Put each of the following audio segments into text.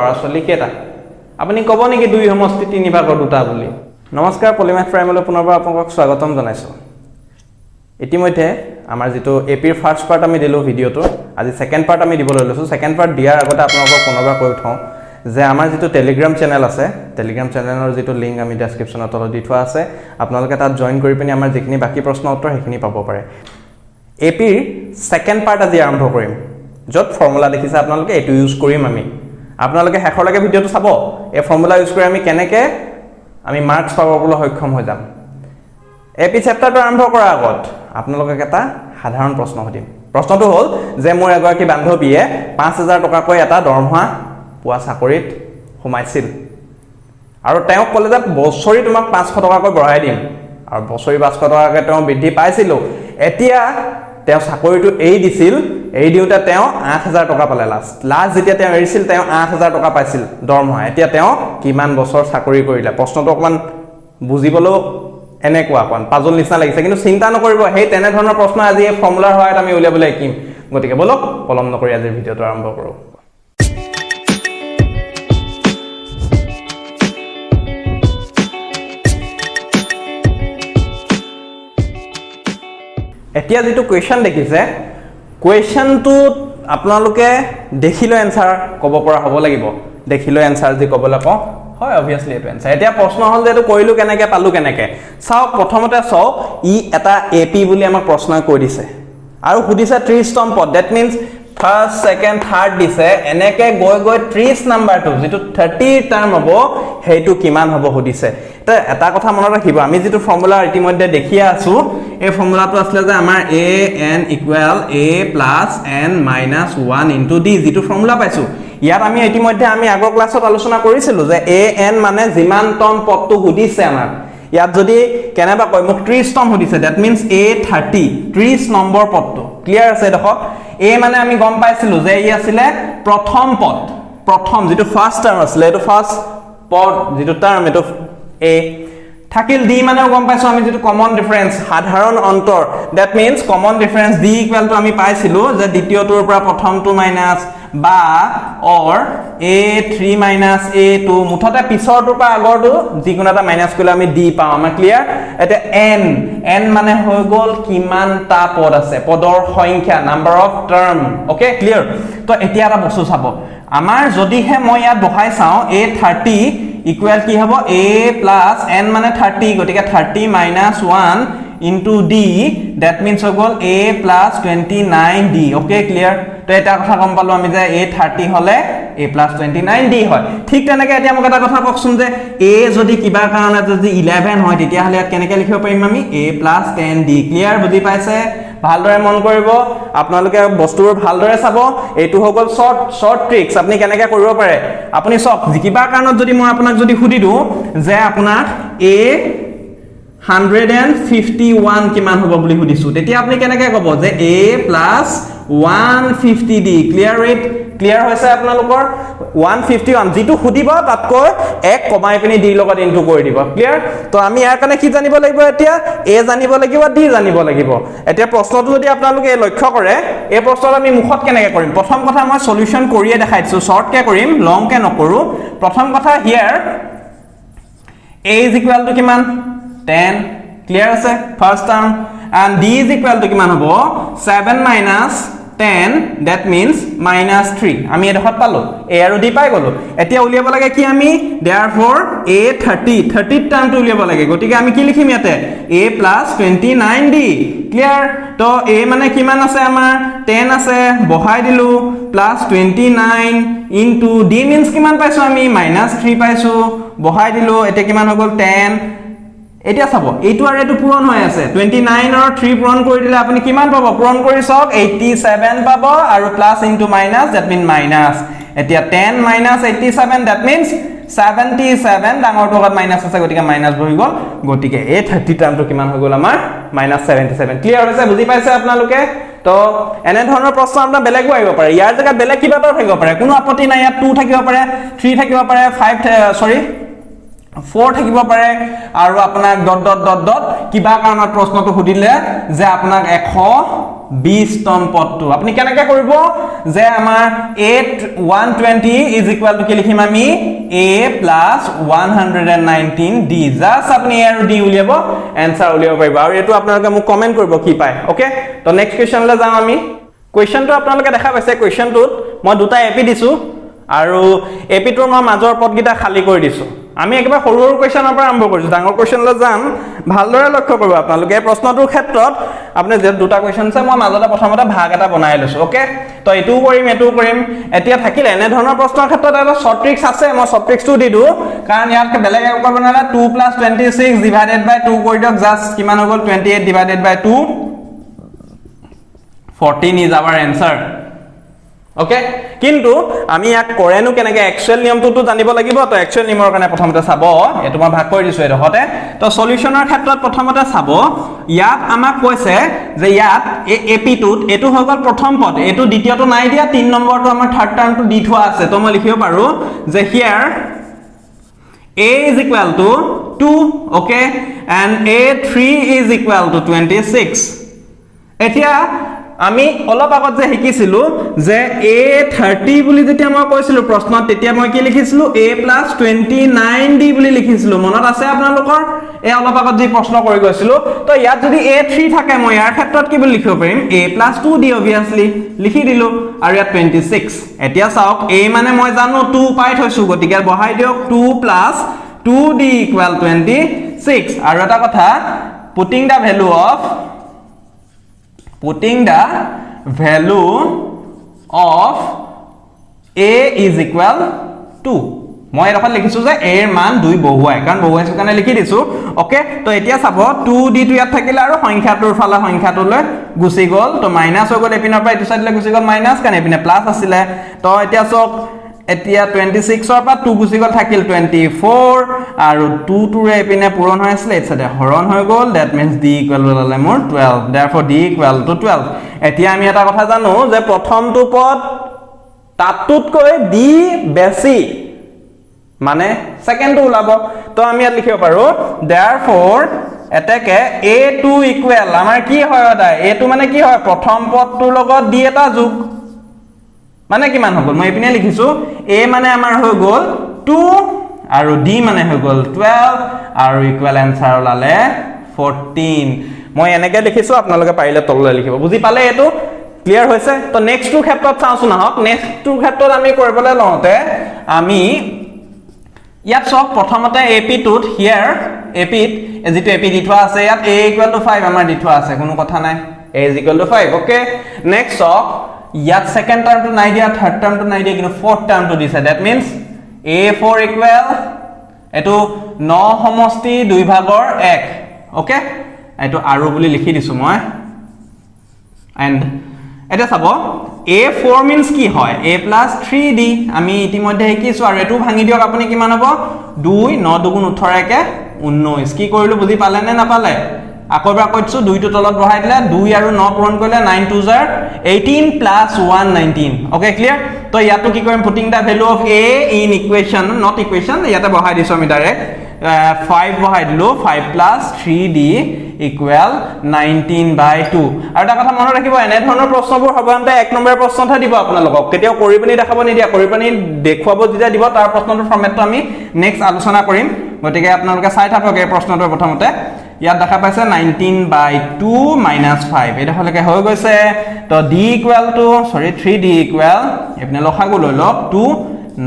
ল'ৰা ছোৱালী কেইটা? আপুনি ক'ব নেকি দুই সমষ্টি তিনি ভাগৰ দুটা বুলি? নমস্কাৰ, পলিমেথ প্ৰাইমলৈ পুনৰবাৰ আপোনালোকক স্বাগতম জনাইছোঁ। ইতিমধ্যে আমাৰ যিটো এ পিৰ ফাৰ্ষ্ট পাৰ্ট আমি দিলোঁ ভিডিঅ'টো, আজি ছেকেণ্ড পাৰ্ট আমি দিবলৈ লৈছোঁ। ছেকেণ্ড পাৰ্ট দিয়াৰ আগতে আপোনালোকক পুনৰবাৰ কৈ থওঁ যে আমাৰ যিটো টেলিগ্ৰাম চেনেল আছে, টেলিগ্ৰাম চেনেলৰ যিটো লিংক আমি ডেছক্ৰিপশ্যনৰ তলত দি থোৱা আছে, আপোনালোকে তাত জইন কৰি পিনি আমাৰ যিখিনি বাকী প্ৰশ্ন উত্তৰ সেইখিনি পাব পাৰে। এ পিৰ ছেকেণ্ড পাৰ্ট আজি আৰম্ভ কৰিম, য'ত ফৰ্মুলা দেখিছে আপোনালোকে, এইটো ইউজ কৰিম আমি। আপোনালোকে শেষলৈকে ভিডিঅ'টো চাব। এই ফৰ্মুলা ইউজ কৰি আমি কেনেকৈ আমি মাৰ্কছ পাবলৈ সক্ষম হৈ যাম। এ পি চেপ্টাৰটো আৰম্ভ কৰাৰ আগত আপোনালোকক এটা সাধাৰণ প্ৰশ্ন সুধিম। প্ৰশ্নটো হ'ল যে মোৰ এগৰাকী বান্ধৱীয়ে 5000 টকাকৈ এটা দৰমহা পোৱা চাকৰিত সোমাইছিল আৰু তেওঁক ক'লে যে বছৰি তোমাক 500 টকাকৈ বঢ়াই দিম, আৰু বছৰি 500 টকাকৈ তেওঁ বৃদ্ধি পাইছিলোঁ। এতিয়া তেওঁ চাকৰিটো এৰি দিছিল, এৰি দিওঁতে তেওঁ 8000 টকা পালে। লাষ্ট লাষ্ট যেতিয়া তেওঁ এৰিছিল, তেওঁ 8000 টকা পাইছিল দৰমহা। এতিয়া তেওঁ কিমান বছৰ চাকৰি কৰিলে? প্ৰশ্নটো অকণমান বুজিবলৈও এনেকুৱা অকণমান পাজল নিচিনা লাগিছে, কিন্তু চিন্তা নকৰিব, সেই তেনেধৰণৰ প্ৰশ্ন আজি এই ফৰ্মুলাৰ সহায়ত আমি উলিয়াবলৈ শিকিম। গতিকে ব'লক, পলম নকৰি আজিৰ ভিডিঅ'টো আৰম্ভ কৰোঁ। এতিয়া যিটো কুৱেশ্যন দেখিছে, কুৱেশ্যনটোত আপোনালোকে দেখিলৈ এনচাৰ ক'ব পৰা হ'ব লাগিব। দেখিলৈ এনচাৰ যি ক'বলৈ কওঁ, হয়, অভিয়াছলি এইটো এনচাৰ। এতিয়া প্ৰশ্ন হ'ল যে এইটো কৰিলোঁ কেনেকৈ, পালোঁ কেনেকৈ? চাওক, প্ৰথমতে চাওক, ই এটা এ পি বুলি আমাক প্ৰশ্নই কৈ দিছে আৰু সুধিছে 30তম পদ। That means first, second, third দিছে, এনেকৈ গৈ গৈ 30 নাম্বাৰটো যিটো 30 টাৰ্ম হ'ব, সেইটো কিমান হ'ব সুধিছে। এতিয়া এটা কথা মনত ৰাখিব, আমি যিটো ফৰ্মুলা ইতিমধ্যে দেখিয়ে আছোঁ, এই ফৰ্মুলাটো আছিলে যে আমাৰ a n equal a plus n minus one into d, যিটো ফৰ্মুলা পাইছোঁ। ইয়াত আমি ইতিমধ্যে আমি আগৰ ক্লাছত আলোচনা কৰিছিলোঁ যে এ এন মানে যিমানতম পদটো সুধিছে আমাক। ইয়াত যদি কেনেবাকৈ মোক 30তম সুধিছে, that means এ 30, 30 নম্বৰ পদটো। ক্লিয়াৰ আছে এডোখৰত? এ মানে আমি গম পাইছিলোঁ যে ই আছিলে প্ৰথম পদ, প্ৰথম যিটো ফাৰ্ষ্ট টাৰ্ম আছিলে, এইটো ফাৰ্ষ্ট পদ যিটো টাৰ্ম, এইটো এ থাকিল। ডি মানেও গম পাইছোঁ আমি যিটো কমন ডিফাৰেঞ্চ, সাধাৰণ অন্তৰ। That means common difference d ইকুৱেলটো আমি পাইছিলোঁ যে দ্বিতীয়টোৰ পৰা প্ৰথমটো মাইনাছ বা or a three minus a two, মুঠতে পিছৰটোৰ পৰা আগৰটো যিকোনো এটা মাইনাছ কৰিলে আমি ডি পাওঁ। আমাৰ ক্লিয়াৰ? এতিয়া এন, এন মানে হৈ গ'ল কিমানটা পদ আছে, পদৰ সংখ্যা, number of term. Okay, clear? তো এতিয়া এটা বস্তু চাব, আমাৰ যদিহে মই ইয়াত বহাই চাওঁ, এ 30 ইকুৱেল কি হ'ব? এ প্লাছ এন মানে 30, গতিকে 30 minus one into d, that means হৈ গ'ল a plus 29 d. Okay, clear? তো এটা কথা গম পালোঁ আমি যে এ 30 হ'লে এ প্লাছ 29 ডি হয়। ঠিক তেনেকৈ এতিয়া মোক এটা কথা কওকচোন যে এ যদি কিবা কাৰণত যদি 11 হয়, তেতিয়াহ'লে ইয়াত কেনেকৈ লিখিব পাৰিম আমি? A plus 10 d. Clear? বুজি পাইছে? ভালদৰে মন কৰিব, আপোনালোকে বস্তুবোৰ ভালদৰে চাব। এইটো হৈ গ'ল শ্বৰ্ট শ্বৰ্ট ট্ৰিক্স, আপুনি কেনেকৈ কৰিব পাৰে। আপুনি চাওক, কিবা কাৰণত যদি মই আপোনাক যদি সুধি দিওঁ যে আপোনাক এ 151 কিমান হ'ব বুলি সুধিছোঁ, তেতিয়া আপুনি কেনেকৈ ক'ব যে a plus 150 d. Clear? It clear হৈছে আপোনালোকৰ? 151 যিটো সুধিব, তাতকৈ এক কমাই পিনি ডিৰ লগত ইনটু কৰি দিব। ক্লিয়াৰ? তো আমি ইয়াৰ কাৰণে কি জানিব লাগিব এতিয়া? এ জানিব লাগিব, ডি জানিব লাগিব। এতিয়া প্ৰশ্নটো যদি আপোনালোকে লক্ষ্য কৰে, এই প্ৰশ্নটো আমি মুখত কেনেকৈ কৰিম? প্ৰথম কথা, মই চলিউশ্যন কৰিয়ে দেখাই দিছোঁ, শ্বৰ্টকৈ কৰিম, লংকৈ নকৰোঁ। প্ৰথম কথা, here a is equal to কিমান? 10। ক্লিয়াৰ আছে? First term. And d is equal to কিমান হ'ব? 7 minus 10, that means minus 3। আমি এডোখৰত পালোঁ, এ আৰু ডি পাই গ'লো। এতিয়া উলিয়াব লাগে কি আমি? দেয়াৰফৰ এ 30, 30ত টাৰ্মটো উলিয়াব লাগে। গতিকে আমি কি লিখিম ইয়াতে? A plus 29 d. Clear? তো এ মানে কিমান আছে আমাৰ? 10 আছে, বহাই দিলোঁ, plus 29 into d means কিমান পাইছোঁ আমি? মাইনাছ 3 পাইছোঁ, বহাই দিলোঁ। এতিয়া কিমান হৈ গ'ল? 10। এতিয়া চাব, এইটো আৰু এইটো পূৰণ হৈ আছে। 29ৰ 3 পূৰণ কৰি দিলে আপুনি কিমান পাব? পূৰণ কৰি চাওক, 87 পাব। আৰু plus into minus, that mean minus. এতিয়া 10 minus 87, that means 77। ডাঙৰটোৰ আগত মাইনাছ আছে, গতিকে মাইনাছ বহি গ'ল। গতিকে এই 30 টাৰ্মটো কিমান হৈ গ'ল আমাৰ? মাইনাছ 77। ক্লিয়াৰ হৈছে? বুজি পাইছে আপোনালোকে? তো এনেধৰণৰ প্ৰশ্ন আপোনাৰ বেলেগো আহিব পাৰে, ইয়াৰ জেগাত বেলেগ কিবা এটাও থাকিব পাৰে, কোনো আপত্তি নাই। ইয়াত 2 থাকিব পাৰে, 3 থাকিব পাৰে, 5, চৰি, 4 থাকিব পাৰে, আৰু আপোনাক ডট ডট ডট ডট কিবা কাৰণত প্ৰশ্নটো সুধিলে যে আপোনাক 100 20তম পদটো। আপুনি কেনেকৈ কৰিব যে আমাৰ a 120 is equal to কি লিখিম আমি? A plus 119 d। Just আপুনি এ আৰু ডি উলিয়াব, এনচাৰ উলিয়াব পাৰিব। আৰু এইটো আপোনালোকে মোক কমেণ্ট কৰিব কি পায়। অ'কে, তো নেক্সট কুৱেশ্যনলৈ যাওঁ আমি। কুৱেশ্যনটো আপোনালোকে দেখা পাইছে। কুৱেশ্যনটোত মই দুটা এ পি দিছোঁ আৰু এ পিটোৰ মই মাজৰ পদকেইটা খালী কৰি দিছোঁ। আমি একেবাৰে সৰু সৰু কুৱেশ্যনৰ পৰা আৰম্ভ কৰিছোঁ, ডাঙৰ কুৱেশ্যনলৈ যাম। ভালদৰে লক্ষ্য কৰিব আপোনালোকে। এই প্ৰশ্নটোৰ ক্ষেত্ৰত আপুনি যিহেতু দুটা কুৱেশ্যন আছে, মই মাজতে প্ৰথমতে ভাগ এটা বনাই লৈছোঁ। অ'কে, তো এইটোও কৰিম, এইটোও কৰিম। এতিয়া থাকিলে এনেধৰণৰ প্ৰশ্নৰ ক্ষেত্ৰত এটা শ্বৰ্ট ট্ৰিক্স আছে, মই শ্বৰ্ট ট্ৰিক্সটো দি দিওঁ, কাৰণ ইয়াত বেলেগ একো কৰিব নালাগে। 2 plus 26 divided by 2 কৰি দিয়ক জাষ্ট। কিমান হৈ গ'ল? 28 divided by 2, 14 is our answer. Okay, কিন্তু আমি ইয়াক কৰেনো কেনেকৈ, একচুৱেল নিয়মটোতো জানিব লাগিব। তো একচুৱেল নিয়মৰ কাৰণে প্ৰথমতে চাব, এইটো মই ভাগ কৰি দিছোঁ এইডোখৰতে। তো চলিউশ্যনৰ ক্ষেত্ৰত প্ৰথমতে চাব, ইয়াত আমাক কৈছে যে ইয়াত এই এ পিটোত এইটো হৈ গ'ল প্ৰথম পদ, এইটো দ্বিতীয়টো নাই দিয়া, তিনি নম্বৰটো আমাৰ থাৰ্ড টাৰ্মটো দি থোৱা আছে। তো মই লিখিব পাৰোঁ যে here a is equal to 2, okay, and a3 is equal to 26। এতিয়া আমি অলপ আগত যে শিকিছিলো যে এ 30 বুলি যেতিয়া মই কৈছিলো প্ৰশ্নত, তেতিয়া মই কি লিখিছিলো? A plus 29 d বুলি লিখিছিলো। মনত আছে আপোনালোকৰ, এই অলপ আগত যি প্ৰশ্ন কৰি গৈছিলো? তো ইয়াত যদি এ থ্ৰী থাকে, মই ইয়াৰ ক্ষেত্ৰত কি বুলি লিখিব পাৰিম? A plus 2 d, obviously লিখি দিলো। আৰু ইয়াত 26। এতিয়া চাওক, এ মানে মই জানো টু পাই থৈছো, গতিকে বহাই দিয়ক 2 plus 2 d equal 26। আৰু এটা কথা, putting the value of a is equal to, মই এডোখৰত লিখিছো যে a ৰ মান দুই বহুৱাই, কাৰণ বহুৱাইছো কাৰণে লিখি দিছো। অ'কে, তো এতিয়া চাব, টু ডিটো ইয়াত থাকিলে আৰু সংখ্যাটোৰ ফালে সংখ্যাটোলৈ গুচি গ'ল, তো মাইনাছ হৈ গ'ল। এইপিনৰ পৰা এইটো চাইডলৈ গুচি গ'ল মাইনাছ, কাৰণ এইপিনে প্লাছ আছিলে। তো এতিয়া চাওক, এতিয়া 26ৰ পৰা টু গুচি গ'ল, থাকিল 24। আৰু টু টুৰে এইপিনে পূৰণ হৈ আছিলে, এইটো চাইডে হৰণ হৈ গ'ল। That means D equal ওলালে মোৰ 12। Therefore d equal to 12। এতিয়া আমি এটা কথা জানো যে প্ৰথমটো পদ তাতোতকৈ ডি বেছি, মানে ছেকেণ্ডটো ওলাব। তো আমি ইয়াত লিখিব পাৰোঁ, দেয়াৰফ'ৰ এতেকে এ টু ইকুৱেল আমাৰ কি হয় সদায়? এ টু মানে কি হয়? প্ৰথম পদটোৰ লগত ডি এটা যোগ। মানে কিমান হৈ গ'ল? মই এইপিনে লিখিছো, এ মানে আমাৰ হৈ গ'ল টু আৰু ডি মানে হৈ গ'ল 12 আৰু ইকুৱেল এনচাৰ ওলালে 14। মই এনেকে লিখিছো, আপোনালোকে পাৰিলে তললৈ লিখিব। বুজি পালে? এইটো ক্লিয়াৰ হৈছে? তো নেক্সটটোৰ ক্ষেত্ৰত চাওঁচোন আহক। নেক্সটটোৰ ক্ষেত্ৰত আমি কৰিবলৈ লওঁতে আমি ইয়াত চাওক, প্ৰথমতে এ পিটোত, হিয়াৰ এ পিত যিটো এ পি দি থোৱা আছে, ইয়াত এ ইকুৱেল টু 5 আমাৰ দি থোৱা আছে, কোনো কথা নাই, a is equal to 5। Okay, next চাওক, ইয়াত ছেকেণ্ড টাৰ্মটো নাই দিয়া, থাৰ্ড টাৰ্মটো নাই দিয়া, কিন্তু ফ'ৰ্থ টাৰ্মটো দিছে। That means a 4 equal এইটো ন সমষ্টি দুই ভাগৰ এক। অ'কে, এইটো আৰু বুলি লিখি দিছোঁ মই। এণ্ড এতিয়া চাব, এ ফ'ৰ মিনছ কি হয়? এ প্লাছ থ্ৰী ডি, আমি ইতিমধ্যে শিকিছোঁ। আৰু এইটো ভাঙি দিয়ক আপুনি, কিমান হ'ব? দুই ন দুগুণ 18 একে 19। কি কৰিলোঁ বুজি পালে নে নাপালে? আকৌ এবাৰ কৈ দিছোঁ, দুইটো তলত বহাই দিলে, দুই আৰু ন পূৰণ কৰিলে 9 2 za 18 plus 1 19। Okay, clear? তো ইয়াতো কি কৰিম? Putting the value of a in equation, not equation, ইয়াতে বহাই দিছোঁ আমি ডাইৰেক্ট 5 বহাই দিলোঁ, 5 plus 3 d equal 19 by 2। আৰু এটা কথা মনত ৰাখিব, এনেধৰণৰ প্ৰশ্নবোৰ সাধাৰণতে এক নম্বৰ প্ৰশ্নতহে দিব আপোনালোকক, কেতিয়াও কৰি পিনি দেখাব নিদিয়ে। কৰি পিনি দেখুৱাব যেতিয়া দিব, তাৰ প্ৰশ্নটোৰ ফৰ্মেটটো আমি নেক্সট আলোচনা কৰিম। গতিকে আপোনালোকে চাই থাকক। এই প্ৰশ্নটো প্ৰথমতে ইয়াত দেখা পাইছে 19 by 2 minus 5, এইডোখৰলৈকে হৈ গৈছে। তো d equal to, sorry, 3 d equal, এইপিনে লসাগু লৈ লওক, 2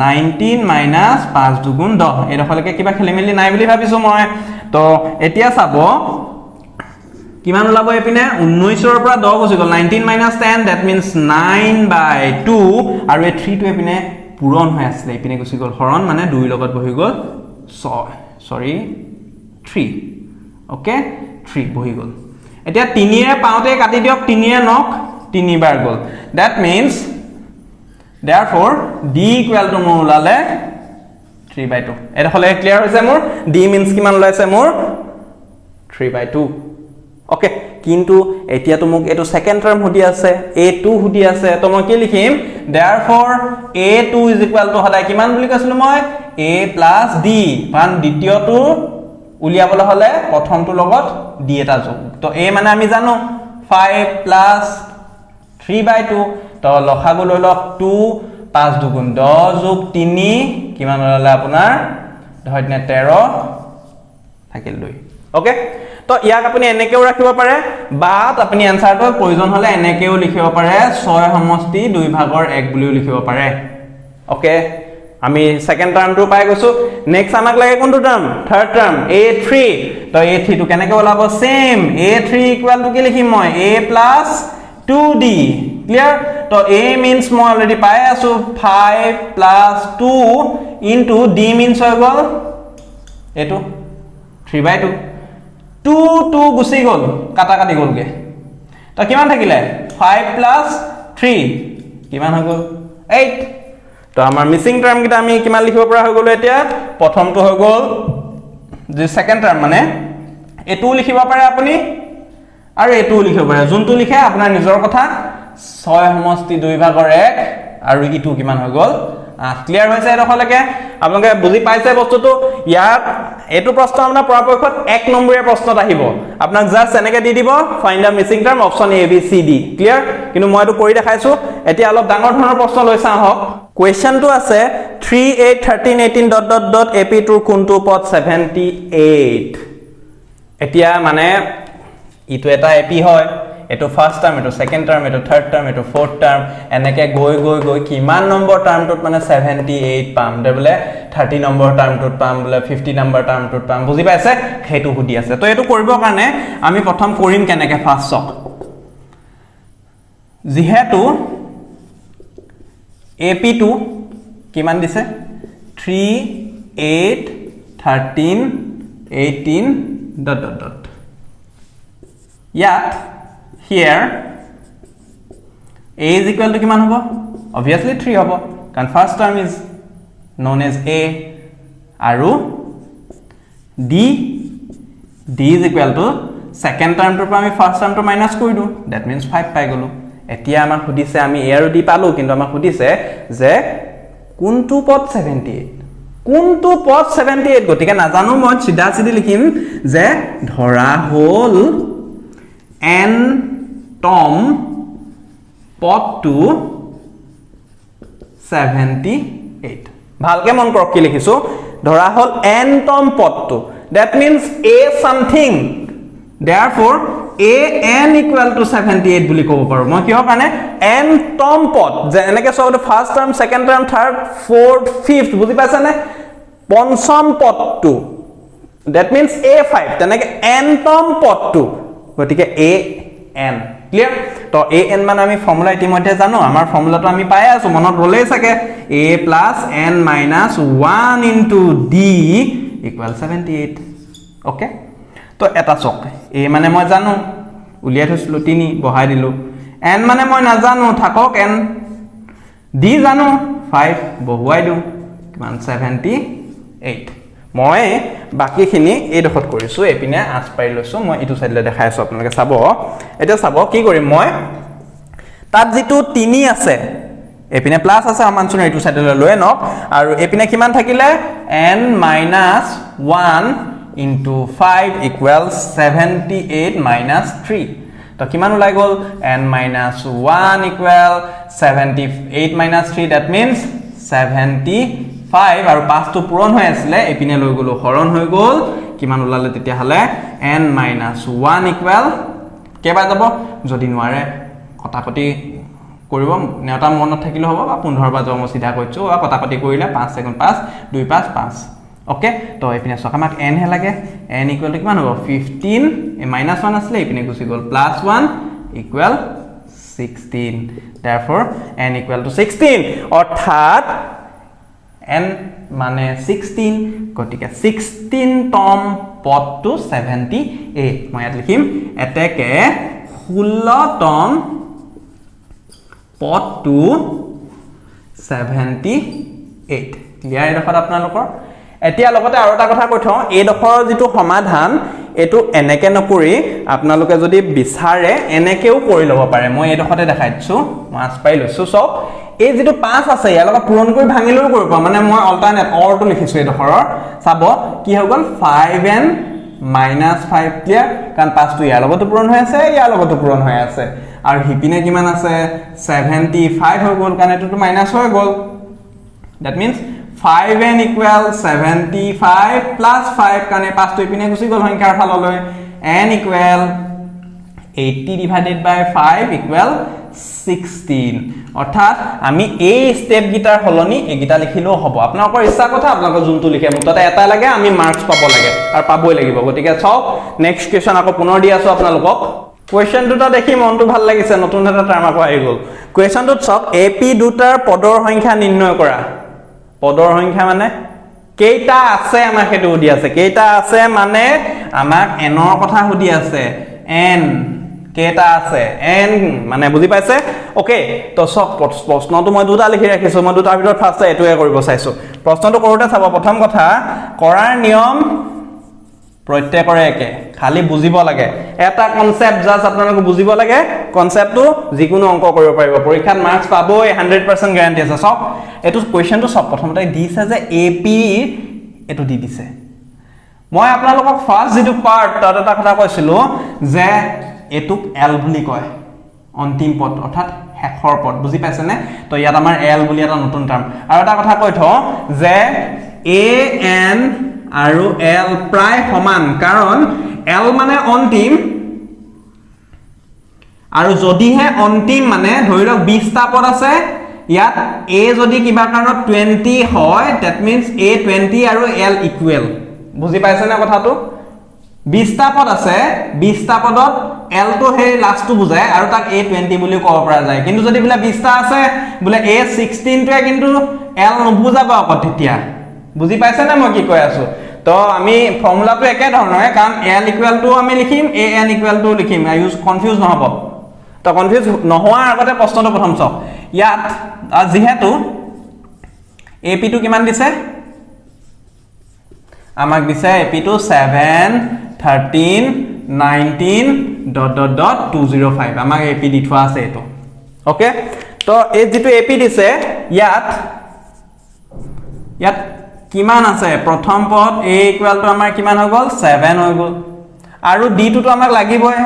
19 মাইনাছ পাঁচ দুগুণ 10। এইডোখৰলৈকে কিবা খেলি মেলি নাই বুলি ভাবিছোঁ মই। তো এতিয়া চাব, কিমান ওলাব এইপিনে? 19ৰ পৰা 10 গুচি গ'ল, 19 minus 10, that means 9 by 2। আৰু এই থ্ৰীটো এইপিনে পূৰণ হৈ আছিলে, এইপিনে গুচি গ'ল হৰণ, মানে দুইৰ লগত বহি গ'ল ছয়, চৰি, থ্ৰী। অ'কে, থ্ৰী বহি গ'ল। এতিয়া তিনিৰে পাওঁতে কাটি দিয়ক, তিনিৰে নক তিনিবাৰ গ'ল। That means therefore d equal to মোৰ ওলালে থ্ৰী বাই টু। এইডোখৰলৈকে ক্লিয়াৰ হৈছে? মোৰ ডি মিনছ কিমান ওলাইছে? মোৰ থ্ৰী বাই টু। অ'কে, কিন্তু এতিয়াতো মোক এইটো ছেকেণ্ড টাৰ্ম সুধি আছে, এ টু সুধি আছে। তো মই কি লিখিম? Therefore a 2 is equal to সদায় কিমান বুলি কৈছিলোঁ মই? এ প্লাছ ডি, কাৰণ দ্বিতীয়টো উলিয়াবলৈ হ'লে প্ৰথমটোৰ লগত ডি এটা যোগ। তো এ মানে আমি জানো 5 প্লাছ 3/2। তো লসাগু লৈ লওক, টু, পাঁচ দুগুণ 10 যোগ তিনি কিমান ওলালে আপোনাৰ? 10 তিনে 13, থাকিল দুই। অ'কে, তো ইয়াক আপুনি এনেকেও ৰাখিব পাৰে বা আপুনি এনচাৰটো প্ৰয়োজন হ'লে এনেকেও লিখিব পাৰে, ছয় সমষ্টি দুই ভাগৰ এক বুলিও লিখিব পাৰে। অ'কে, আমি ছেকেণ্ড টাৰ্মটো পাই গৈছো। নেক্সট আমাক লাগে কোনটো term? Third term, a3। তো এ থ্ৰীটো কেনেকে ওলাব? Same, a3 equal to কি লিখিম মই? A plus 2d। Clear? তো এ মিনছ মই অলৰেডি পাই আছো 5 plus 2 into d means হৈ গ'ল এইটো 3/2। 2 2 গুচি গ'ল, কাটা কাটি গ'লগে। তো কিমান থাকিলে? ফাইভ প্লাছ থ্ৰী কিমান হৈ গ'ল? এইট। তো আমাৰ মিচিং টাৰ্মকেইটা আমি কিমান লিখিব পৰা হৈ গ'লো এতিয়া? প্ৰথমটো হৈ গ'ল যি ছেকেণ্ড টাৰ্ম, মানে এইটোও লিখিব পাৰে আপুনি আৰু এইটোও লিখিব পাৰে। যোনটো লিখে আপোনাৰ নিজৰ কথা। ছয় সমষ্টি দুই ভাগৰ এক আৰু ইটো কিমান হৈ গ'ল? 8। ক্লিয়াৰ হৈছে এডোখৰলৈকে? আপোনালোকে বুজি পাইছে বস্তুটো? ইয়াত এইটো প্ৰশ্ন আপোনাৰ পৰাপক্ষত এক নম্বৰীয়া প্ৰশ্নত আহিব। আপোনাক জাষ্ট এনেকে দি দিব, "Find the missing term, option A, B, C, D"। Clear? কিন্তু মই এইটো কৰি দেখাইছো। এতিয়া অলপ ডাঙৰ ধৰণৰ প্ৰশ্ন লৈ চাওঁ আহক। কুৱেশ্যনটো আছে 3, 8, 13, 18 dot dot dot, A P tour কোনটো পদ 78? এতিয়া মানে ইটো এটা এ পি হয়, এইটো ফাৰ্ষ্ট টাৰ্ম, এইটো ছেকেণ্ড টাৰ্ম, এইটো থাৰ্ড টাৰ্ম, এইটো ফ'ৰ্থ টাৰ্ম, এনেকৈ গৈ গৈ গৈ কিমান নম্বৰ টাৰ্মটোত মানে 78 পাম দে, বোলে 30 নম্বৰ টাৰ্মটোত পাম, বোলে 50 নম্বৰ টাৰ্মটোত পাম, বুজি পাইছে? সেইটো সুধি আছে। তো এইটো কৰিবৰ কাৰণে আমি প্ৰথম কৰিম কেনেকৈ ফাৰ্ষ্ট চাওক। যিহেতু এ পিটো কিমান দিছে? 3, 8, 13, 18 dot dot dot. ইয়াত here a is equal to কিমান হ'ব? অবভিয়াছলি থ্ৰী হ'ব, কাৰণ first term is known as a। আৰু d is equal to second টাৰ্মটোৰ পৰা আমি ফাৰ্ষ্ট টাৰ্মটো মাইনাছ কৰি দিওঁ, that means five পাই গ'লোঁ। এতিয়া আমাক সুধিছে, আমি এ আৰু ডি পালোঁ, কিন্তু আমাক সুধিছে যে কোনটো পদ 78, কোনটো পদ 78। গতিকে নাজানো, মই চিধা চিধি লিখিম যে ধৰা হ'ল এন তম পদটো 78। ভালকে মন কৰক কি লিখিছো। ধৰা হ'ল এন তম পদটো, that means a something, therefore a n equal to 78 বুলি ক'ব পাৰোঁ মই। কিহৰ কাৰণে? এন তম পদ যে এনেকে চাওক, first term, second term, third, fourth, fifth, বুজি পাইছেনে? পঞ্চম পদটো, that means A five, তেনেকে এন তম পদটো, গতিকে এ এন। ক্লিয়াৰ? তো এ এন মানে আমি ফৰ্মুলা ইতিমধ্যে জানো। আমাৰ ফৰ্মুলাটো আমি পাই আছো, মনত ৰ'লেই চাগে, a plus n minus one into d equal 78। Okay, তো এটা চাওক, এ মানে মই জানো, উলিয়াই থৈছিলোঁ তিনি, বহাই দিলোঁ। এন মানে মই নাজানো, থাকক এন। ডি জানো ফাইভ, বহুৱাই দিওঁ, কিমান? 78। মই বাকীখিনি এইডোখৰত কৰিছোঁ, এইপিনে আঁচ পাৰি লৈছোঁ। মই ইটো চাইডলৈ দেখাই আছোঁ, আপোনালোকে চাব। এতিয়া চাব কি কৰিম মই। তাত যিটো তিনি আছে, এইপিনে প্লাছ আছে, সমান চিহ্ন এইটো চাইডলৈ লৈ আনক। আৰু এইপিনে কিমান থাকিলে? N minus one into five equal 78 minus three। তো কিমান ওলাই গ'ল? N minus one equal 78 minus three, that means 75। আৰু পাঁচটো পূৰণ হৈ আছিলে, এইপিনে লৈ গ'লো, হৰণ হৈ গ'ল। কিমান ওলালে তেতিয়াহ'লে? এন মাইনাছ ওৱান ইকুৱেল কেইবাৰ যাব? যদি নোৱাৰে কটাকটি কৰিব, নেওতা মনত থাকিলেও হ'ব, বা 15 বাৰ যাব। মই চিধা কৈছোঁ, বা কটাকটি কৰিলে পাঁচ ছেকেণ্ড পাঁচ, দুই পাঁচ পাঁচ। অ'কে, তো এইপিনে চাওক, আমাক এনহে লাগে। এন ইকুৱেল টু কিমান হ'ব? 15, এই মাইনাছ ওৱান আছিলে, এইপিনে গুচি গ'ল, plus one equal 16। Therefore n equal to 16। অৰ্থাৎ এন মানে 16, গতিকে 16 তম পদটো 78। মই ইয়াত লিখিম, এতেকে 16তম পদটো 78। ক্লিয়াৰ এইডোখৰত আপোনালোকৰ? এতিয়া লগতে আৰু এটা কথা কৈ থওঁ। এইডোখৰৰ যিটো সমাধান, এইটো এনেকে নকৰি আপোনালোকে যদি বিচাৰে এনেকেও কৰি ল'ব পাৰে। মই এইডোখৰতে দেখাই দিছোঁ, মই আঁচ পাৰি লৈছোঁ। চাওক, এই যিটো পাঁচ আছে, ইয়াৰ লগত পূৰণ কৰি ভাঙিলেও কৰিব পাৰোঁ। মানে মই অল্টাৰনেট অৰটো লিখিছোঁ এইডোখৰৰ। চাব কি হৈ গ'ল? Five n minus five। Clear? কাৰণ পাঁচটো ইয়াৰ লগতো পূৰণ হৈ আছে, ইয়াৰ লগতো পূৰণ হৈ আছে। আৰু সিপিনে কিমান আছে? 75 হৈ গ'ল, কাৰণ এইটোতো মাইনাছ হৈ গ'ল। That means five n equal 75 plus five, কাৰণ এই পাঁচটো ইপিনে গুচি গ'ল সংখ্যাৰ ফাললৈ। N equal 80 divided by five equal 16। অৰ্থাৎ আমি এই ষ্টেপকেইটাৰ সলনি এইকেইটা লিখিলেও হ'ব। আপোনালোকৰ ইচ্ছা কথা, আপোনালোকৰ যোনটো লিখে। মুঠতে এটা লাগে, আমি মাৰ্কছ পাব লাগে আৰু পাবই লাগিব। গতিকে চাওক, নেক্সট কুৱেশ্যন আকৌ পুনৰ দি আছোঁ আপোনালোকক। কুৱেশ্যন দুটা দেখি মনটো ভাল লাগিছে, নতুন এটা টাৰ্ম আকৌ আহি গ'ল। কুৱেশ্যনটোত চাওক, এ পি দুটাৰ পদৰ সংখ্যা নিৰ্ণয় কৰা। পদৰ সংখ্যা মানে কেইটা আছে আমাক সেইটো সুধি আছে। কেইটা আছে মানে আমাক এনৰ কথা সুধি আছে। এন কেইটা আছে, এন মানে বুজি পাইছে? অ'কে, তো চাওক, প্ৰশ্নটো মই দুটা লিখি ৰাখিছোঁ। মই দুটাৰ ভিতৰত ফাৰ্ষ্ট এইটোৱে কৰিব চাইছোঁ। প্ৰশ্নটো কৰোঁতে চাব, প্ৰথম কথা, কৰাৰ নিয়ম প্ৰত্যেকৰে একে, খালি বুজিব লাগে এটা কনচেপ্ট। জাষ্ট আপোনালোকে বুজিব লাগে কনচেপ্টটো, যিকোনো অংক কৰিব পাৰিব। পৰীক্ষাত মাৰ্কছ পাবই, 100% গেৰাণ্টি আছে। চাওক, এইটো কুৱেশ্যনটো চাওক, প্ৰথমতে দিছে যে এ পি এইটো দি দিছে। মই আপোনালোকক ফাৰ্ষ্ট যিটো পাৰ্ট, তাত এটা কথা কৈছিলোঁ যে এইটোক এল বুলি কয়, অন্তিম পদ অৰ্থাৎ শেষৰ পদ। বুজি পাইছেনে? তো ইয়াত আমাৰ এল বুলি এটা নতুন টাৰ্ম। আৰু এটা কথা কৈ থওঁ যে এ এন আৰু এল প্ৰায় সমান, কাৰণ এল মানে অন্তিম। আৰু যদিহে অন্তিম মানে ধৰি লওক 20টা পদ আছে, ইয়াত এ যদি কিবা কাৰণত 20 হয়, that means এ 20 আৰু এল ইকুৱেল। বুজি পাইছেনে কথাটো? 20টা পদ আছে, 20টা পদত এলটো সেই লাষ্টটো বুজায় আৰু তাক এ 20 বুলিও ক'ব পৰা যায়। কিন্তু যদি বোলে 20টা আছে, বোলে এ 16টোৱে কিন্তু এল নুবুজাব আকৌ তেতিয়া। বুজি পাইছেনে মই কি কৈ আছো? তো আমি ফৰ্মুলাটো একে ধৰণৰে, কাৰণ এল ইকুৱেল টু আমি লিখিম, এ এন ইকুৱেল টু লিখিম, ইউজ কনফিউজ নহ'ব। তো কনফিউজ নোহোৱাৰ আগতে প্ৰশ্নটো প্ৰথম চাওক। ইয়াত যিহেতু এ পিটো কিমান দিছে আমাক? দিছে এ পিটো 7, 13, 19 dot dot dot 205। আমাক এ পি দি থোৱা আছে এইটো। অ'কে, তো এই যিটো এ পি দিছে, ইয়াত ইয়াত কিমান আছে? প্ৰথম পদ এ ইকুৱেল টু আমাৰ কিমান হৈ গ'ল? ছেভেন হৈ গ'ল। আৰু ডিটোতো আমাক লাগিবই।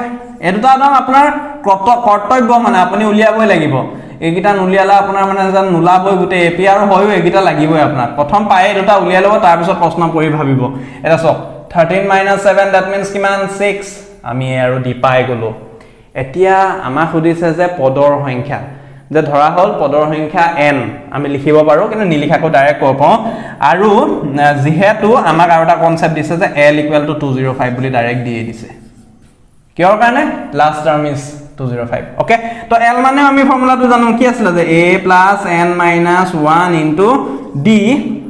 এই দুটা একদম আপোনাৰ কৰ্তব্য, মানে আপুনি উলিয়াবই লাগিব। এইকেইটা নুলিয়ালে আপোনাৰ মানে যেন নোলাবই গোটেই এ পি। আৰু হয়ো, এইকেইটা লাগিবই আপোনাক। প্ৰথম পায়ে এই দুটা উলিয়াই ল'ব, তাৰপিছত প্ৰশ্ন পঢ়ি ভাবিব। এতিয়া চাওক, 13 minus seven, that means কিমান? ছিক্স। আমি এ আৰু ডি পাই গ'লো। এতিয়া আমাক সুধিছে যে পদৰ সংখ্যা, যে ধৰা হ'ল পদৰ সংখ্যা এন আমি লিখিব পাৰোঁ, কিন্তু নিলিখাকৈ ডাইৰেক্ট ক'ব পাৰোঁ। আৰু যিহেতু আমাক আৰু এটা কনচেপ্ট দিছে যে L equal to 205 বুলি ডাইৰেক্ট দিয়ে দিছে। কিহৰ কাৰণে? Last term is 205। Okay, তো এল মানে আমি ফৰ্মুলাটো জানো, কি আছিলে যে a plus n minus one into d।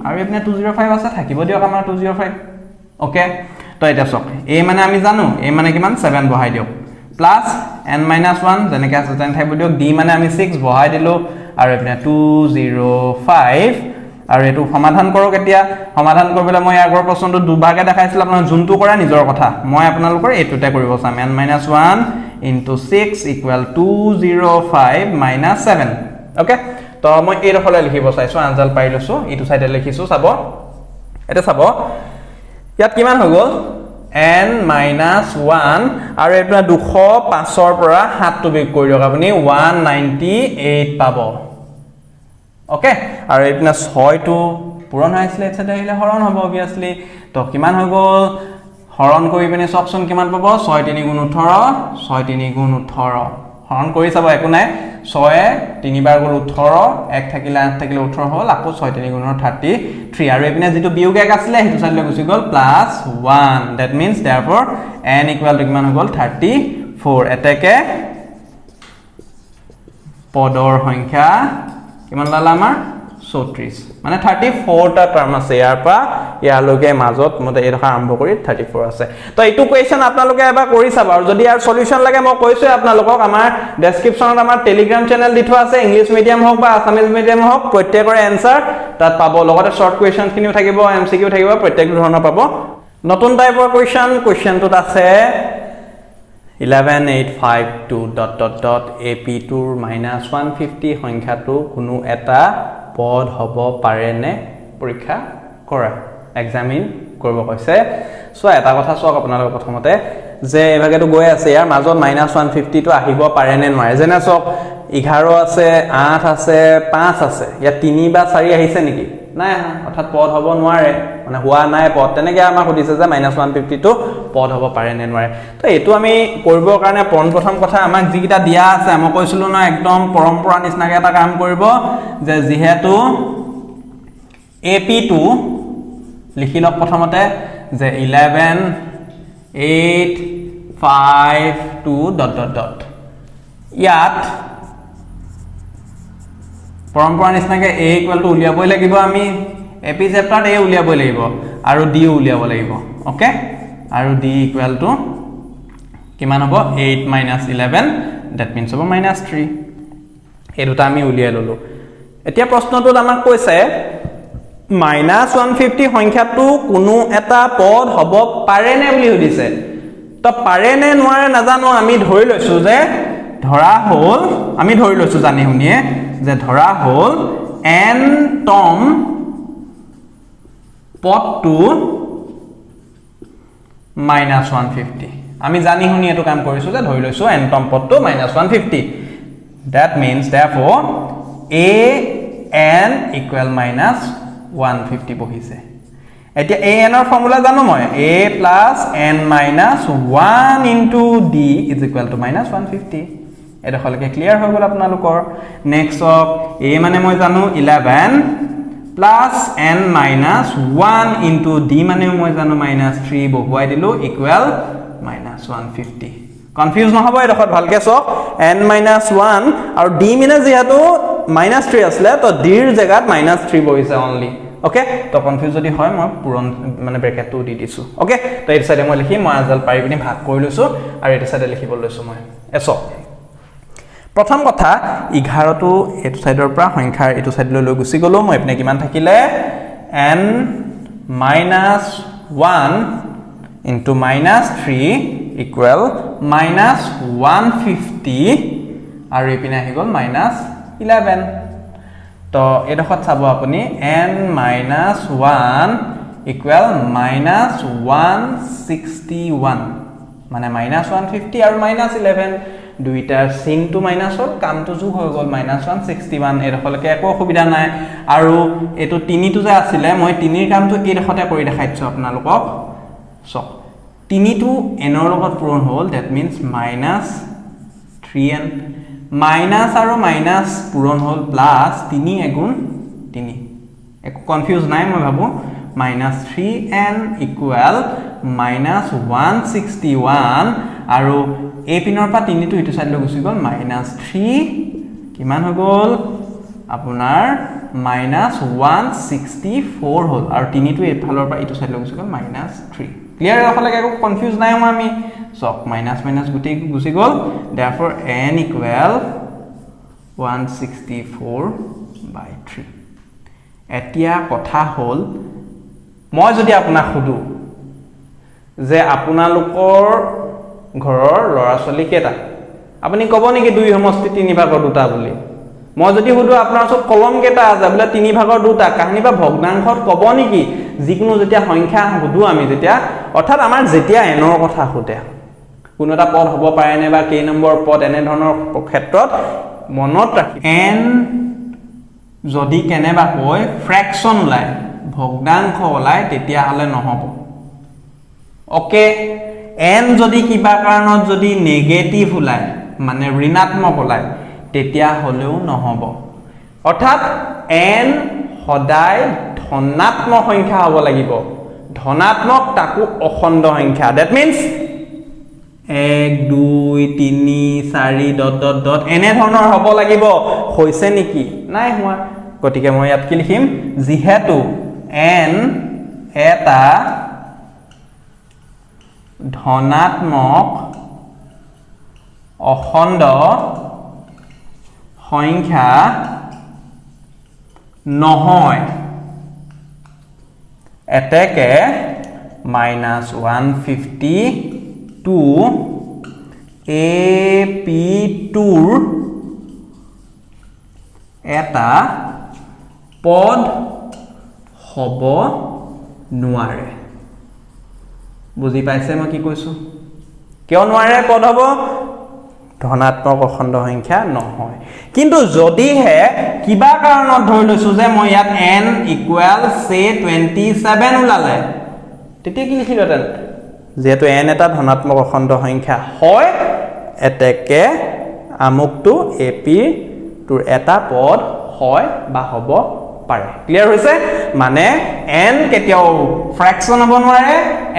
আৰু এইপিনে 205 আছে, থাকিব দিয়ক আমাৰ 205। অ'কে, তো এতিয়া চাওক, এ মানে আমি জানো, এ মানে কিমান? ছেভেন বহাই দিয়ক। প্লাছ এন মাইনাছ ওৱান যেনেকৈ আছে তেনে থাকিব দিয়ক। ডি মানে আমি ছিক্স বহাই দিলোঁ আৰু এইপিনে 205। আৰু এইটো সমাধান কৰক। এতিয়া সমাধান কৰিবলৈ মই আগৰ প্ৰশ্নটো দুভাগে দেখাইছিলোঁ। আপোনাৰ যোনটো কৰে নিজৰ কথা। মই আপোনালোকৰ এইটোতে কৰিব চাম। N minus one into six equal 205 minus seven। Okay, তো মই এইডোখৰলৈ লিখিব চাইছোঁ, আঞ্জাল পাৰি লৈছোঁ, এইটো চাইডে লিখিছোঁ। চাব, এতিয়া চাব, ইয়াত কিমান হৈ গ'ল? এন মাইনাছ ওৱান আৰু এইটো 205ৰ পৰা সাতটো বিয়োগ কৰি দিয়ক, আপুনি 198 পাব। অ'কে, আৰু এইপিনে ছয়টো পূৰণ হৈ আছিলে, এইটো চাইডে আহিলে হৰণ হ'ব অভিয়াছলি। তো কিমান হৈ গ'ল? হৰণ কৰি পিনে চাওকচোন কিমান পাব। ছয় তিনি গুণ 18, ছয় তিনি গুণ 18। হৰণ কৰি চাব, একো নাই। ছয়ে তিনিবাৰ গ'ল 18, এক থাকিলে, আঠ থাকিলে 18 হ'ল। আকৌ ছয় তিনি গুণৰ 33। আৰু এইপিনে যিটো বিয়োগ এক আছিলে, সেইটো চাইডলৈ গুচি গ'ল, plus one। That means therefore n equal to কিমান হৈ গ'ল? 34। এতেকে পদৰ সংখ্যা কিমান ওলালে আমাৰ? 34। মানে 34টা টাৰ্ম আছে। ইয়াৰ পৰা ইয়ালৈকে মাজত মতে এইডোখৰ আৰম্ভ কৰি 34 আছে। তো এইটো কুৱেশ্যন আপোনালোকে এবাৰ কৰি চাব। আৰু যদি ইয়াৰ চলিউশ্যন লাগে, মই কৈছোৱে আপোনালোকক, আমাৰ ডেছক্ৰিপশ্যনত আমাৰ টেলিগ্ৰাম চেনেল দি থোৱা আছে। ইংলিছ মিডিয়াম হওক বা আছামিজ মিডিয়াম হওক, প্ৰত্যেকৰে এনচাৰ তাত পাব। লগতে শ্বৰ্ট কুৱেশ্যনখিনিও থাকিব, এম চি কিউ থাকিব, প্ৰত্যেকটো ধৰণৰ পাব। নতুন টাইপৰ কুৱেশ্যন। কুৱেশ্যনটোত আছে 11, 8, 5, 2 dot dot dot, A P tour minus 150 সংখ্যাটো কোনো এটা পদ হ'ব পাৰেনে পৰীক্ষা কৰা, এক্সামিন কৰিব কৈছে। চোৱা, এটা কথা চাওক আপোনালোকে প্ৰথমতে। যে এইভাগেতো গৈ আছে, ইয়াৰ মাজত মাইনাছ ওৱান ফিফটিটো আহিব পাৰে নে নোৱাৰে। যেনে চাওক, 11 আছে, 8 আছে, 5 আছে, ইয়াত 3 বা 4 আহিছে নেকি? নাই অহা, অৰ্থাৎ পদ হ'ব নোৱাৰে, মানে হোৱা নাই পদ। তেনেকৈ আমাক সুধিছে যে মাইনাছ ওৱান ফিফটিটো পদ হ'ব পাৰে নে নোৱাৰে। তো এইটো আমি কৰিবৰ কাৰণে পোনপ্ৰথম কথা, আমাক যিকেইটা দিয়া আছে, মই কৈছিলোঁ নহয়, একদম পৰম্পৰা নিচিনাকৈ এটা কাম কৰিব যে যিহেতু এ পিটো লিখি লওক প্ৰথমতে যে 11, 8, 5, 2 dot dot dot. ইয়াত পৰম্পৰা নিচিনাকৈ এ ইকুৱেলটো উলিয়াবই লাগিব আমি। এ পি চেপ্টাৰত এ উলিয়াবই লাগিব আৰু ডিও উলিয়াব লাগিব। অ'কে, আৰু ডি ইকুৱেলটো কিমান হ'ব? 8 মাইনাছ 11, that means হ'ব মাইনাছ 3। এই দুটা আমি উলিয়াই ল'লোঁ। এতিয়া প্ৰশ্নটোত আমাক কৈছে মাইনাছ ওৱান ফিফটি সংখ্যাটো কোনো এটা পদ হ'ব পাৰেনে বুলি সুধিছে। তো পাৰে নে নোৱাৰে নাজানো, আমি ধৰি লৈছোঁ যে ধৰা হ'ল, আমি ধৰি লৈছোঁ জানি শুনিয়ে যে ধৰা হ'ল এন তম পদটো মাইনাছ ওৱান ফিফটি। আমি জানি শুনি এইটো কাম কৰিছোঁ যে ধৰি লৈছোঁ এন তম পদটো minus 150। That means therefore a n equal minus 150 বহিছে। এতিয়া এ এনৰ ফৰ্মুলা জানো মই, a plus n minus 1 into d is equal to minus 150। এইডোখৰলৈকে clear হৈ গ'ল আপোনালোকৰ। নেক্সট চাওক, এ মানে মই জানো 11 plus n minus 1 into d মানেও মই জানো মাইনাছ 3, বহুৱাই দিলোঁ, ইকুৱেল মাইনাছ 150। কনফিউজ নহ'ব, এইডোখৰত ভালকৈ চাওক। এন মাইনাছ 1 আৰু ডি মানে যিহেতু মাইনাছ 3 আছিলে, তো ডিৰ জেগাত মাইনাছ 3 বহিছে অনলি। অ'কে, তো কনফিউজ যদি হয়, মই পূৰণ মানে ব্ৰেকেটটো দি দিছোঁ। অ'কে, তো এইটো চাইডে মই লিখি মই আজল পাৰি পিনি ভাগ কৰি লৈছোঁ আৰু এইটো চাইডে লিখিব লৈছোঁ মই। চাওক, প্ৰথম কথা, 11টো এইটো চাইডৰ পৰা সংখ্যাৰ এইটো চাইডলৈ লৈ গুচি গ'লোঁ মই। এইপিনে কিমান থাকিলে? N minus 1 into minus 3 equal minus 150 আৰু এইপিনে আহি গ'ল মাইনাছ 11। তো এইডোখৰত চাব আপুনি, n minus 1 equal minus 161, মানে মাইনাছ 150 আৰু মাইনাছ 11 দুইটাৰ চিনটো মাইনাছ হ'ল, কামটো যোগ হৈ গ'ল, মাইনাছ 161। এইডোখৰলৈকে একো অসুবিধা নাই। আৰু এইটো তিনিটো যে আছিলে, মই তিনিৰ কামটো এইডোখৰতে কৰি দেখাই দিছোঁ আপোনালোকক। চাওক, তিনিটো এনৰ লগত পূৰণ হ'ল, that means minus 3 n। Minus আৰু মাইনাছ পূৰণ হ'ল প্লাছ, তিনি এগুণ তিনি। একো কনফিউজ নাই মই ভাবোঁ। Minus 3 n equal minus 161 আৰু এই পিনৰ পৰা তিনিটো ইটো চাইডলৈ গুচি গ'ল, মাইনাছ 3 কিমান হৈ গ'ল আপোনাৰ? মাইনাছ 164 হ'ল আৰু তিনিটো এইফালৰ পৰা ইটো চাইডলৈ গুচি গ'ল, মাইনাছ 3। ক্লিয়াৰ? এইডোখৰলৈকে একো কনফিউজ নাই হোৱা আমি। চাওক, মাইনাছ মাইনাছ গোটেই গুচি গ'ল, therefore n equal 164 by 3। এতিয়া কথা হ'ল, মই যদি আপোনাক সোধোঁ যে আপোনালোকৰ ঘৰৰ ল'ৰা ছোৱালী কেইটা, আপুনি ক'ব নেকি দুই সমষ্টি তিনি ভাগৰ দুটা বুলি? মই যদি সোধোঁ আপোনাৰ ওচৰত কলম কেইটা আছে, বোলে তিনি ভাগৰ দুটা, কাহিনী বা ভগ্নাংশত ক'ব নেকি? যিকোনো যেতিয়া সংখ্যা সোধোঁ আমি, যেতিয়া অৰ্থাৎ আমাৰ যেতিয়া এনৰ কথা সোধে, কোনো এটা পদ হ'ব পাৰেনে বা কেই নম্বৰ পদ, এনেধৰণৰ ক্ষেত্ৰত মনত ৰাখি এন যদি কেনেবাকৈ ফ্ৰেকশ্যন ওলায়, ভগ্নাংশ ওলায়, তেতিয়াহ'লে নহ'ব। অ'কে, এন যদি কিবা কাৰণত যদি নেগেটিভ ওলায়, মানে ঋণাত্মক ওলায়, তেতিয়াহ'লেও নহ'ব। অৰ্থাৎ এন সদায় ধনাত্মক সংখ্যা হ'ব লাগিব, ধনাত্মক, তাকো অখণ্ড সংখ্যা। That means 1, 2, 3, 4 dot dot dot এনেধৰণৰ হ'ব লাগিব। হৈছে নেকি? নাই হোৱা। গতিকে মই ইয়াত কি লিখিম? যিহেতু এন এটা ধনাত্মক অখণ্ড সংখ্যা নহয়, এতেকে মাইনাছ 152 এ পি টুৰ এটা পদ হ'ব নোৱাৰে। বুজি পাইছে মই কি কৈছোঁ? কিয় নোৱাৰে পদ হ'ব? ধনাত্মক অখণ্ড সংখ্যা নহয়। কিন্তু যদিহে কিবা কাৰণত ধৰি লৈছো যে মই ইয়াত n equal say 27 ওলালে, তেতিয়া কি লিখিলোহেঁতেন? যিহেতু এন এটা ধনাত্মক অখণ্ড সংখ্যা হয়, এতেকে আমুকটো এ পিৰ তোৰ এটা পদ হয় বা হ'ব পাৰে। ক্লিয়াৰ হৈছে? মানে এন কেতিয়াও ফ্ৰেকশ্যন হ'ব নোৱাৰে,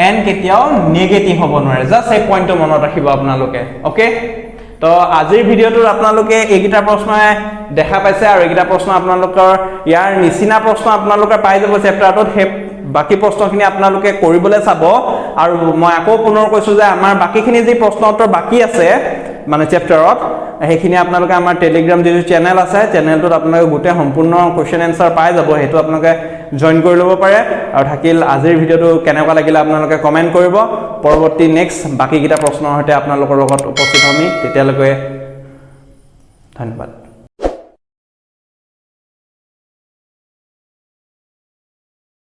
এন কেতিয়াও নেগেটিভ হ'ব নোৱাৰে। জাষ্ট সেই পইণ্টটো মনত ৰাখিব আপোনালোকে। অ'কে, তো আজিৰ ভিডিঅ'টোত আপোনালোকে এইকেইটা প্ৰশ্নই দেখা পাইছে আৰু এইকেইটা প্ৰশ্ন আপোনালোকৰ ইয়াৰ নিচিনা প্ৰশ্ন আপোনালোকে পাই যাব চেপ্টাৰটোত। সেই বাকী প্ৰশ্নখিনি আপোনালোকে কৰিবলৈ চাব। আৰু মই আকৌ পুনৰ কৈছোঁ যে আমাৰ বাকীখিনি যি প্ৰশ্ন উত্তৰ বাকী আছে মানে চেপ্টাৰত, সেইখিনি আপোনালোকে আমাৰ টেলিগ্ৰাম যিটো চেনেল আছে, চেনেলটোত আপোনালোকে গোটেই সম্পূৰ্ণ কুৱেশ্যন এনচাৰ পাই যাব। সেইটো আপোনালোকে জইন কৰি ল'ব পাৰে। আৰু থাকিল, আজিৰ ভিডিঅ'টো কেনেকুৱা লাগিলে আপোনালোকে কমেণ্ট কৰিব। পৰৱৰ্তী নেক্সট বাকীকেইটা প্ৰশ্নৰ সৈতে আপোনালোকৰ লগত উপস্থিত হ'মি। তেতিয়ালৈকে ধন্যবাদ।